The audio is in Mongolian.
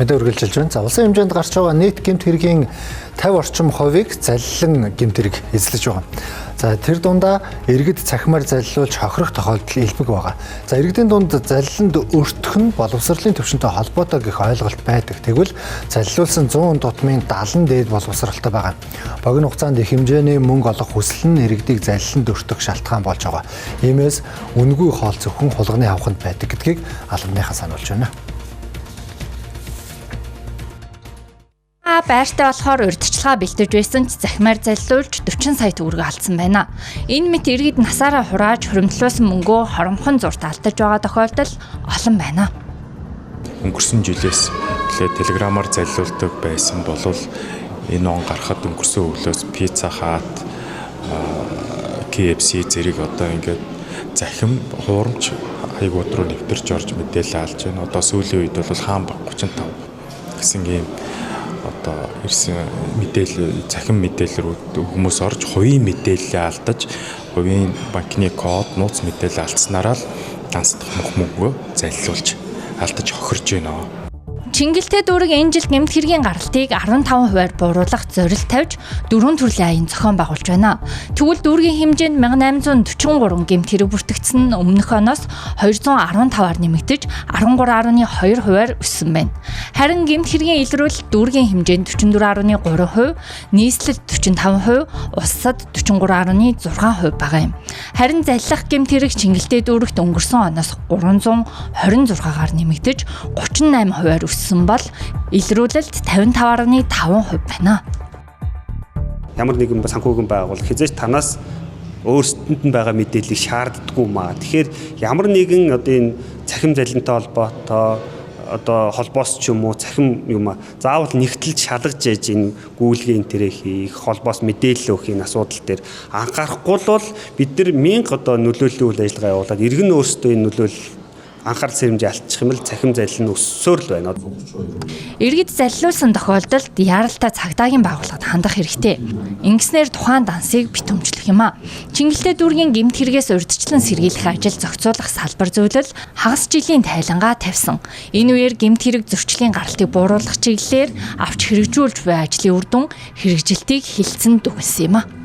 Мэдээ үргэлжилж байна. За, улсын хэмжээнд гарч байгаа нийт гэмт хэргийн 50 орчим хувийг заллин гэмт хэрэг эзлэж байгаа. За, тэр дундаа иргэд цахимаар заллиулж хохирох тохиолдол элбэг байгаа. За, иргэдийн дунд заллинд өртөх нь боловсролын түвшинтэй холбоотой гэх ойлголт байдаг. Тэгвэл заллиулсан 100 тутмын 70 дээд боловсролтой байгаа. Богино хугацаанд их хэмжээний мөнгө олох хүсэл нь иргэдийг заллинд өртөх шалтгаан болж байгаа. Иймээс үнэгүй хоол зөвхөн хулганы хавханд байдаг гэдгийг албаныхаа сануулж байна. Байртай болохоор урьдчилгаа бэлтэж байсан ч захимаар заллиулж 40 сая төгрөг алдсан байна. Энэ мэт иргэд насаараа хурааж хуримтлуулсан мөнгөө хоромхон зурт алдаж байгаа тохиолдол олон байна. Өнгөрсөн жилээс эхлээд телеграмаар заллиулдаг байсан болвол энэ он гарахад өнгөрсөн өглөөс Pizza Hut, KFC зэрэг одоо ингээд захим хуурамч хаягууд руу нэвтэрч орж мэдээлэл алж байна. Одоо сүүлийн үед бол хаан баг 35 гэсэн ийм одоо ирсэн мэдээлэл, захим мэдээлэл рүү хүмүүс орж хувийн мэдээлэлээ алдаж, хувийн банкны код, нууц мэдээлэл алдсанараа л дансдах мөнгөө заллиулж алдаж хохирж байна. Чингэлтэй дүүрэг энэ жил гэмт хэргийн гаралтыг 15%-аар бууруулах зорилт тавьж дөрвөн төрлийн аян зохион байгуулж байна. Тэгвэл дүүргийн хэмжээнд 1843 гэмт хэрэг бүртгэгдсэн нь өмнөх оноос 215-аар нэмэгдэж 13.2%-аар өссөн байна. Харин гэмт хэргийн илрүүлэлт дүүргийн хэмжээнд 44.3%, нийслэлд 45%, улсад 43.6% байгаа юм. Харин заллах гэмт хэрэг Чингэлтэй дүүрэгт өнгөрсөн оноос 326-аар нэмэгдэж 38%-аар өссөн бол илрүүлэлт 55.5% байна. Ямар нэгэн санхүүгийн байгууллага хэзээ ч танаас өөрсдөнд нь байгаа мэдээллийг шаарддаггүй маа. Тэгэхээр ямар нэгэн одоо энэ цахим залинтай холбоотой одоо холбоос ч юм уу цахим юм а заавал нэгтэлж шалгаж яж энэ гүйлгээ энэ тэрэ хийх холбоос мэдээлэл өгөх энэ асуудал дээр анхаарахгүй бол бид нар мянга одоо нөлөөллийн үйл ажиллагаа явуулаад иргэн өөрсдөө энэ нөлөөлөл анхаарал сэрэмжээ алдчих юм л цахим залил нь өссөөр л байна. Иргэд заллиулсан тохиолдолд яаралтай цагдаагийн байгууллагад хандах хэрэгтэй. Ингэснээр тухайн дансыг битүүмжлэх юм а. Чингэлтэй дүүргийн гэмт хэрэгээс урьдчилан сэргийлэх ажил зохицуулах салбар зөвлөл хагас жилийн тайлангаа тавьсан. Энэ үеэр гэмт хэрэг зөрчлийн гаралтыг бууруулах чиглэлээр авч хэрэгжүүлж буй ажлын үр дүн хэрэгжилтийг хилцэн дүгнэсэн юм а.